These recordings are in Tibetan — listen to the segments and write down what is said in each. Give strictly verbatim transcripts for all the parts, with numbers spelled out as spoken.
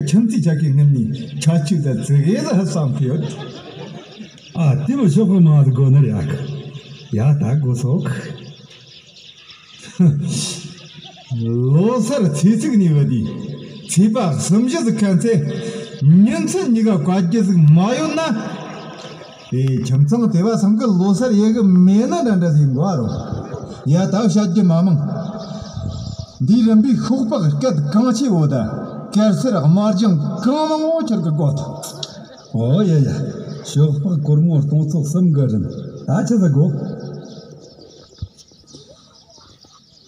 ཁྱིམ་མཚེས་ཆ་གི་སྔུན་ནས་ཆ་ཆུ་ད་ཙི་གེ་ཟ་བསམ་གི་ཡོད། ཨ་དེ་མི་ཤོག་པའི་མ་དགོ་ནི་རེད་ཨ་ཁུ། ཡ་ད་དགོ་སོག་ལོ་སར་ཚེས་ཚིགས་ནས་བུད་དེ་ཚེས་པ་གསུམ་བཞི་ཟིག་ཁ་ཚེ་ཉིན་མཚན་གཉིས་ཀ་བཀའ་རྒྱུ་ཟིག་མ་ཡོད་ན། དེ་ཁྱིམ་ཚང་དེ་བ་སང་གི་ལོ་སར་ཡེ་གི་མེད་ན་འདྲ་འདྲ་ཟིག་འགོ་རོ། ཡ་ད་བཤད་རྒྱུ་མ་མང་། འདིའི་རིམ་པའི་ཤོག་པགས་སྐད་གང་ཆེ་བོ་ད་གར་སེར་དམར་ལྗང་གང་མང་བོ་ཁྱེར་གི་དགོ་ཐུབ། ཨོ་ཡ་ཡ། ཤོག་པགས་སྒོར་མོ་སྟོང་ཚོ་གསུམ་གི་རིན་ད་ཆི་ཟིག་གོ།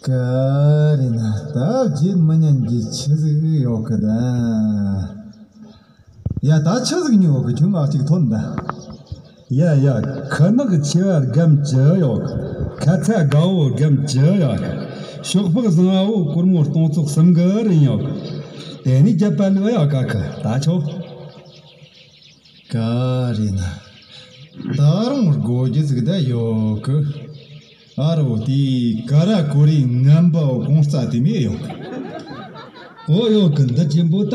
ག་རེ་ན་ད་བརྗེད་མི་ཉན་གྱི་ཆི་ཟིག་ཡོད་གི་ད། ཡ་ད་ཆི་ཟིག་ཉོ་གི་ཁྱོད་ང་གཅིག་ཐོན་ད། ཡ་ཡ། ཁུ་ནག་ཆེ་བ་སྒམ་བཅུ་ཡོད། ཁ་ཚ་དགའ་བོ་སྒམ་བཅུ་ཡོད། ཤོག་སྦག་བཟང་བོ་སྒོར་མོ་སྟོང་ཚོ་གསུམ་གི་རིན་ཡོད། དེ་ནས་རྒྱབ་པ་ལུག་ཡོད་ག་ཁུ་ད་ཆོ། ག་རེ་ན། ད་རུང་དགོས་རྒྱུ་ཟིག་ད་ཡོད་གི། ཨ་རོ་དེ་ཀ་ར་ཀོ་རེ་ངན་པ་གོང་རྩ་དེ་མེད་ཡོད་གི། ཨོ་ཡོད་གི་འདི་ཆེན་པོ་ད།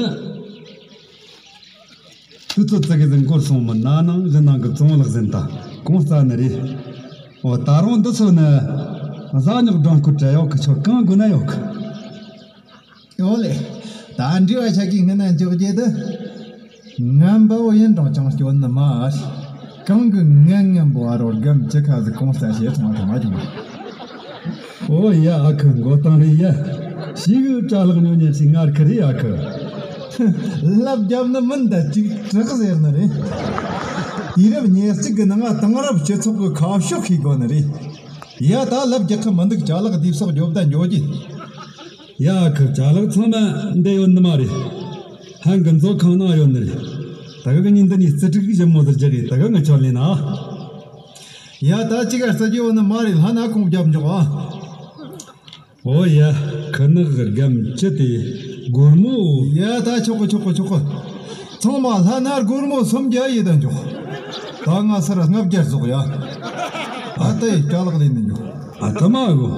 དུས་ཚོད་ཙི་གེ་ཟིག་འགོར་སོང་མི་ན་ནང་གཞི་ནང་གི་བཙོང་ལག་ཟིན་ད་གོང་རྩ་ནི་རེད། ཨོ་ད་རུང་འདི་ཚོ་ནི་བཟའ་ཉོག་སྦྲང་ཁུ་བྲལ་ཡོད་གི་ཆོ་གང་དགོས་ན་ཡོད་གི། ཨོ་ལེ། ད་འདྲི་བ་ཆ་གི་སྔན་ན་འཇོག་རྒྱུ་དེ། ངན་པ་བོ་ཡིན་རུང་ཅང་སྐྱོན་ནི་མ་ཨ་ཤི། གང་གི་ངན་ངན་པོ་ཨ་རོ་སྒམ་ཅི་ཁ་ཟིག་གོང་ས་ཞེ་ཐུང་བ་ཐུང་བ་བྱུང་བ། ཨོ་ཡ་ཨ་ཁུ་མགོ་བཏང་རེད་ཡ། ཞིག་གི་ཅ་ལག་ཉོ་ཉན་ཞིག་ངར་ཁི་རེད་ཨ་ཁུ། ལབ་རྒྱབ་ནི་མིན་ད་ཅིག་དྲག་ཟེར་ནི་རེད། དུས་རབས་ཉེར་གཅིག་གི་ནང་ང་དེང་རབས་སྤྱི་ཚོགས་ཀྱི་ཁ་ཕྱོགས་ཤིག་དགོས་ནི་རེད། ཡ་ད་ལབ་རྒྱག་གི་མི་འདུག་ཅ་ལག་དེབ་སོགས་རྒྱོབ་ད་འགྱོ་རྒྱུ། ཡ་ཁུ་ཅ་ལག་ཚང་མ་འདི་ཡོད་ནི་མ་རེད། ཧན་གི་མཛོད་ཁང་ནང་ཡོད་ནི་རེད། ད་གི་ཉིན་འདི་ནས་རྩི་ཀྲིག་ཞིབ་མོ་ཟིག་རྒྱག་གི་ད་གི་ངི་ཆོར་ལེན་ཨ། ཡ་ད་ཅི་ག་རྩི་རྒྱུ་ཡོད་ནི་མ་རེད་ལྷ་ན་ཁུངས་རྒྱབ་འཇོག་ཨ། ཨོ་ཡ། ཁུ་ནག་གི་སྒམ་ཅི་དེ་སྒོར་མོ། ཡ་ད་ཆོག་གི་ཆོག་གི་ཆོག་གི། ཚང་མ་ལྷ་ན་སྒོར་མོ་སུམ་བརྒྱ་ཡེ་ད་འཇོག་ད་ང་སར་ལྔ་བརྒྱ་རྫོགས་ཡ། ཨ་ད་ཡི་ཅ་ལག་ལེན་ནི་འཇོག་ཨ་ཐ་མ་གོ།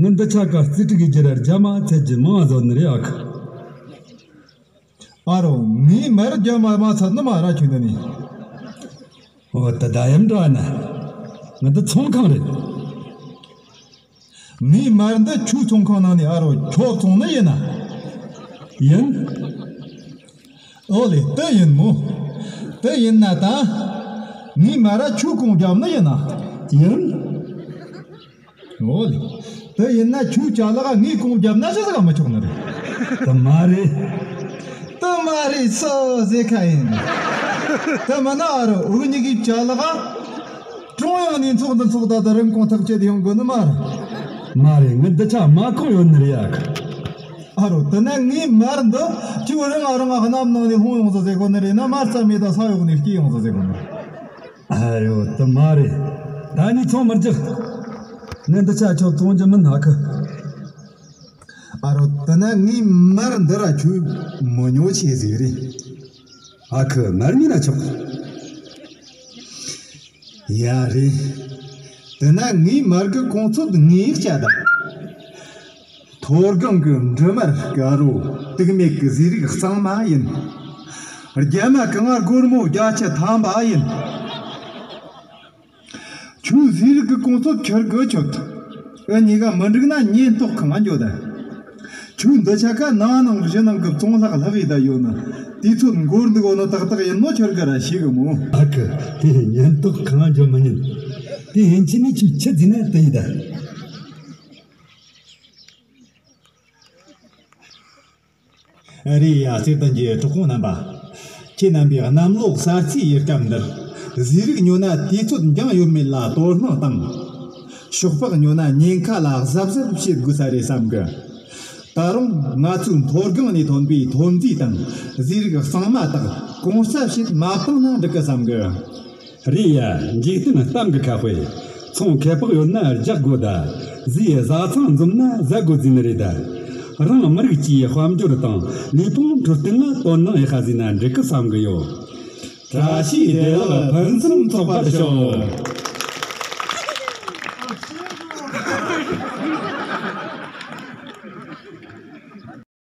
ངི་འདི་ཆ་ག་རྩི་ཀྲིག་གི་རྒྱུ་ར་རྒྱ་མ་ཚད་ཀྱི་མང་བཟོ་ནི་རེད་ཨ་ཁུ། ཨ་རོ་ངའི་མར་རྒྱ་མ་མ་ཚད་ནི་མ་ར་ཁྱོད་འདི་ནི། ཨོ་ད་ད་ཡམ་འདྲ་ན། ངི་འདི་ཚོང་ཁང་རེད། ངའི་མར་འདི་ཁྱོའི་ཚོང་ཁང་ནང་ནས་ཨ་རོ་ཁྱོད་བཙོང་ནི་ཡིན་ན། ཡིན། ཨོ་ལེ་དེ་ཡིན་མོ། དེ་ཡིན་ན་ད། ངའི་མར་ར་ཁྱོས་གོང་བརྒྱབ་ནི་ཡིན་ན། ཡིན། ཨོ་ལེ། དེ་ཡིན་ན་ཁྱོའི་ཅ་ལག་ངས་གོང་བརྒྱབ་ན་ཅི་ཟིག་མི་ཆོག་ནི་རེད། དེ་མ་རེད། དེ་མ་རེད་སོ་ཟེར་ཁ་ཡིན། དེ་མིན་ན་ཨ་རོ་འུ་གཉིས་ཀྱི་ཅ་ལག་ཀྲུང་དབྱང་ནས་ཚོགས་འདུ་ཚོགས་ད་ད་རིན་གོང་ཐག་བཅད་ཡོང་དགོས་ནི་མ་རེད། མ་རེད་ངི་འདི་ཆ་མ་གོང་ཡོད་ནི་རེད་ཡ། ཨ་རོ་དེ་ན་ངའི་མར་འདི་ཁྱོད་རང་ང་རང་ང་གནམ་ནང་ནས་ལྷུང་ཡོང་ཟེར་ཟེར་གོ་ནི་རེད་ན་མར་རྩ་མེད་ད་ས་འོག་ནས་སྐྱེས་ཡོང་ཟེར་ཟེར་གོ་ནི་རེད། ཨ་རོ་དེ་མ་རེད། ད་ནི་ཚོང་མི་རྒྱག་ངི་འདི་ཆ་ཁྱོད་བཙོང་རྒྱུ་མིན་ཨ་ཁུ། ཨ་རོ་དེ་ན་ངའི་མར་འདི་ར་ཁྱོད་མི་ཉོ་ཆེ་ཟིག་རེད། ཨ་ཁུ་མར་མིན་ན་ཆོག་ཡ་རེད། དེ་ན་ངའི་མར་གི་གོང་ཚོད་ངའི་སྐྱ་དང་། མཐོ་སྒང་གི་འབྲི་མར་དཀར་རོ་དུག་མེད་ཀྱི་ཟས་རིགས་གཙང་མ་ཡིན། རྒྱ་མ་གང་སྒོར་མོ་བརྒྱ་ཆ་ཐམ་པ་ཡིན། ཁྱོད་ཟས་རིགས་ཀྱི་གོང་ཚོད་ཁྱེར་དགོས་ཆོད། ཨེ་གཉིས་ཀ་མི་འགྲིག་ན་ཉེན་རྟོག་ཁང་འགྱོ་ད། ཁྱོད་འདི་ཆ་ཁ་ནང་ནང་གཞི་ནང་གི་བཙོང་ལྷག་ལྷག་ཡིན་ད་ཡོད་ན། དུས་ཚོད་འགོར་འདུག་འོ་ན་ཏག་ཏག་ཡིན་ནོ་ཁྱེར་ག་ར་ཤེས་གི་མོ། ཨ་ཁུ། དེ་ཉེན་རྟོག་ཁང་འགྱོ་མི་ཉན། དེ་ཡིན་ཕྱིན་ནི་ཁྱོད་ཆི་ཟིན་ན་དེ་ཡིན་ད། རེད་ཡ་བརྩེ་ལྡན་གྱི་གྲོགས་པོ་རྣམ་པ། ཁྱེད་རྣམ་པས་གནམ་ལོ་གསར་ཚེས་ཡི་སྐབས་འདིར། ཟས་རིགས་ཉོ་ན་དུས་ཚོད་འགྱངས་ཡོད་མེད་ལ་དོ་སྣང་དང་། ཤོག་སྦག་ཉོ་ན་ཉེན་ཁ་ལ་གཟབ་གཟབ་བྱེད་དགོས་ས་རེད་བསམ་གི། ད་རུང་ང་ཚོའི་མཐོ་སྒང་ནས་ཐོན་པའི་ཐོན་རྫས་དང་ཟས་རིགས་གཙང་མ་དག་གོང་ས་བྱེད་མ་བཏང་ན་འགྲིག་གི་བསམ་གི། རེད་ཡ། འཇིག་རྟེན་གཏམ་གི་ཁ་དཔེ། ཚོང་ཁེ་སྤོགས་ཡོད་ན་རྒྱག་དགོས་ད། ཟས་བཟའ་ཚང་འཛོམས་ན་བཟའ་དགོས་ཟེར་ནི་རེད་ད། རང་མི་རིགས་སྤྱིའི་དཔལ་འབྱོར་དང་ལུས་ཕུང་འཕྲོད་བསྟེན་ལ་དོ་སྣང་ཡག་པ་ཟིན་ན་འགྲིག་གི་བསམ་གི་ཡོད། བཀྲ་ཤིས་བདེ་ལེགས་ཕུན་སུམ་ཚོགས་པར་ཤོག